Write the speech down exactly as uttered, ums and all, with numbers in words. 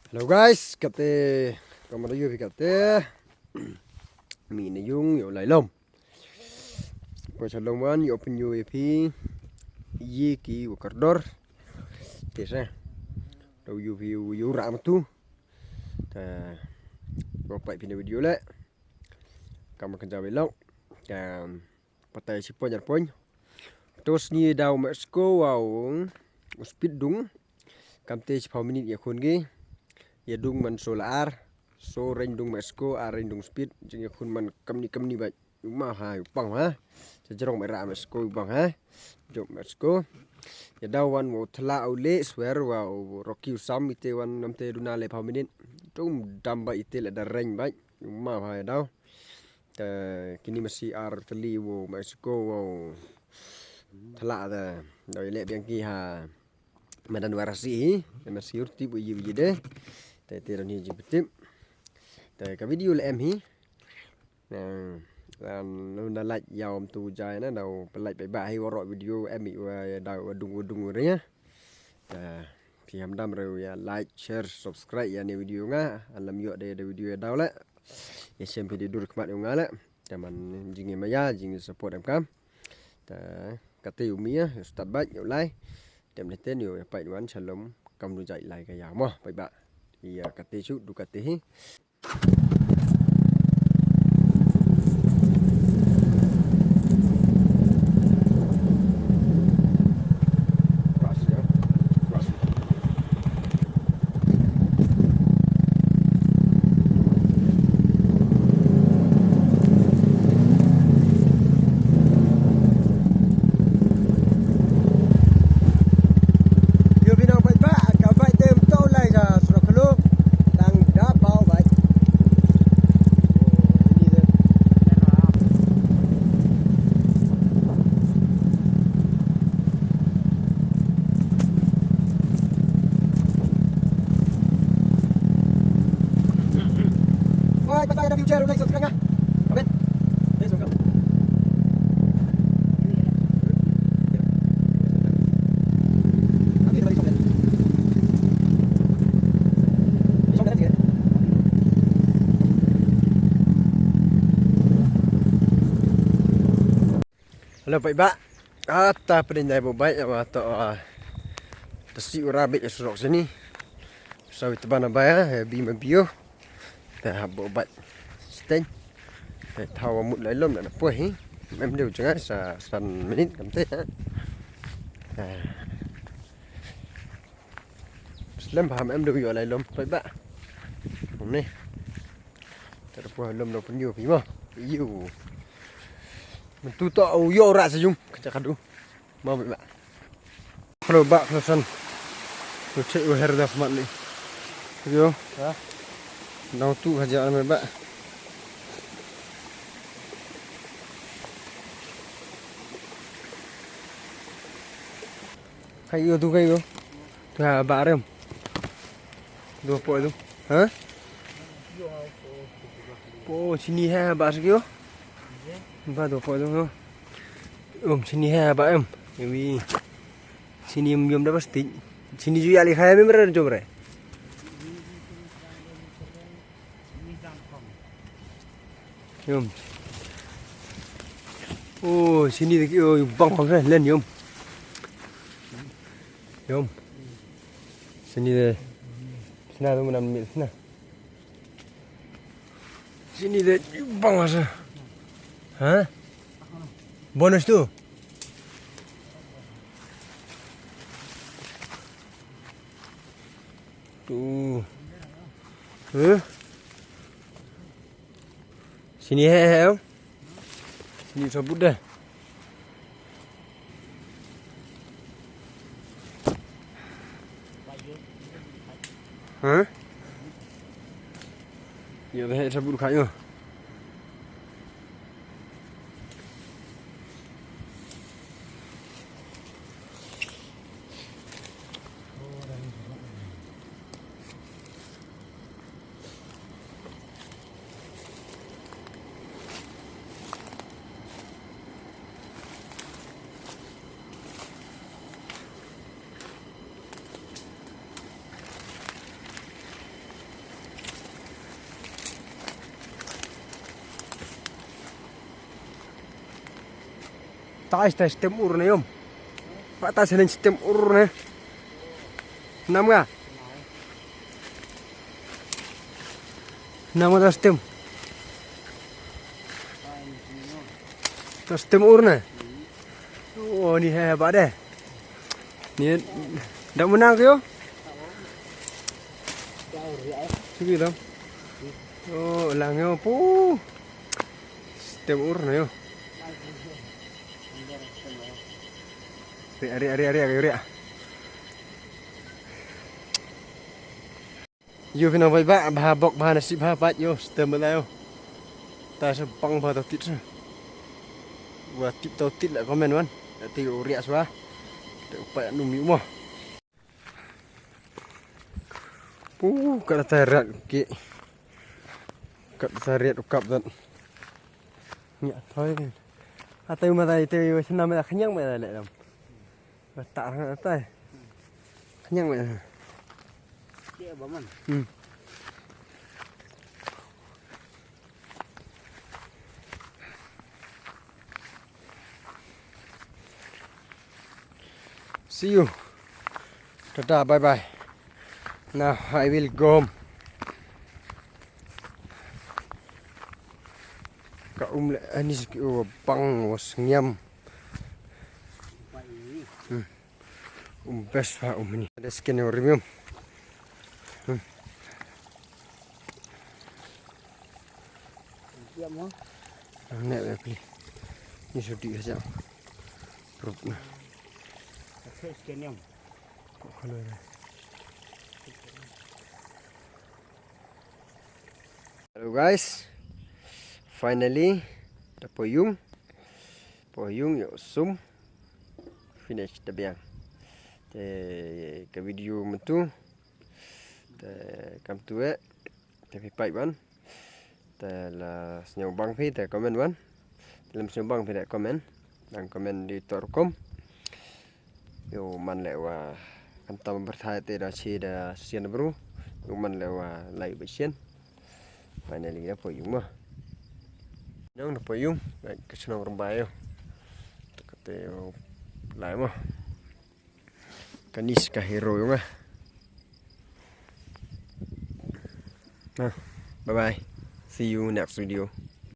Hello guys, kate, kamara yu phi kate. Mi na yung yo lai lom. Poi sa lom wan yo pyn yu phi. Ye ki wa kordor. Te sa. Do yu phi yu ra matu. Ta. Bo pai phi na video le. Kam ka jaw ilok. Kam patai si pon ar pon. Tos ni daw Mexico wow. Speed dung. Kam te si pau minit ya khun gi. Ya dung man so la ar. So rein dung Mexico, ar rein dung speed. Jing ya khun man kam ni kam ni bai. Uma ha, upang ha. Sa jrong mai ra Mexico, upang ha. Jop Mexico. Ya daw wan wow thla u le swer wow Rocky u sam ite wan nam te duna le pau minit. Tum dam bai ite le da rein bai. Uma ha ya daw. Te kini masi ar teli wow Mexico wow thla da. Daw ya le biang ki ha. Madan warasi hi, masi urti bu yi bu yi de. Te te ni jing petip. Te ka video le em hi. Na, na, na like ya om tu jai na, na like pai ba hi warok video em i wa ya da wa dung wa dung wa re ya. Te phi ham dam re ya like, share, subscribe ya ni video nga. Alam yo de de video ya daw le. Ya sem phi di dur khmat yo nga le. Te man jing i maya, jing i support em kam. Te kate yu mi ya, start bai yo lai. Tem ne ten yo ya pai wan shalom. Kam du jai lai ka ya mo, pai ba. Ya kate chu, du kate hi. Bye, bye, bye, love you, share, like, subscribe nga. Comment. Please, welcome. Hello, pai ba. Ata pdeng dai bo bai, wa to, ah, tasi ura bit surok sini. Sawi tebana bai, eh, bi ma bio. Te hap bo bai. Steng. Te thawa mut lai lom na poi hi. Em deu jngai sa san minit kam te, ha. Eh. Slem ba em deu yo lai lom, pai ba. Ni. Te da poi lom da pynyu phi mo. Yu. Myntu to u yo ra sa yung, ka ja ka du. Mo ba. Khlo ba, khlo san. U che u her da khmat ni. Yo. Ha? Nau tu ka ja me ba. Kai yo tu kai yo. Tu ha ba rem. Dua pok tu. Ha? Po, sini ha ba sikio. Ba dua pok tu. Em, sini ha ba em. Ewi. Sini em yom da pasti. Sini ju ya li khaya member jom re. Yom. Oh, sini de ki, oh, bang bang re len yom. Yom. Sini de. Sina tu menam mil sina. Sini de bang asa. Ha? Bonus tu. Tu. Huh? Sini he he. Sini sabut dah. Hah? Ya, dah sabut khayo. Tai, tai stem ur ne yom. Pa tai senen stem ur ne. Nam nga? Nam nga ta stem? Ta stem ur ne? Oh, ni he ba de. Ni da menang ke yo. Sige lam. Oh, lang yo pu. Stem ur ne yo. Ria, ria, ria, ria, ria. Yo phi nang bai ba, bha bok, bha nasib, bha pat yo, stem la yo. Ta sa bang bha tau tit sa. Wa tip tau tit la comment wan. Te u ria sa. Te u pa nu mi mo. Pu, ka ta rat ki. Ka ta rat u kap dat. Nya thoi. Ata u ma dai te u sna me khnyang me le lam. Ba ta ha tai. Khnyang me. Ke ba man. Hmm. See you. Tata, bye bye. Now I will go home. Ka um le anis ki u bang was ngiam. Hmm. Um best ha um ni. Ada skin review. Hmm. Diam mo. Ne ya pli. Ni sudi ha jam. Rup na. Ache skin yam. Ko khalo na. Hello guys. Finally, da po yung. Po yung yo sum. Finish da biang. Te ka video mentu. Te kam tu e. Te phi pait wan. Te la sñiaw bang phi te comment wan. Te lem sñiaw bang phi te comment. Dang comment di tor kom. Yo man le wa kan tam berthai te da chi da sien bru. Yo man le wa lai ba sien. Finally da po yung ma. Nong da po yung. Ka chnong rem ba yo. Te ka te yo lai ma. Kanis ka hero yung ah. Nah, bye bye. See you next video.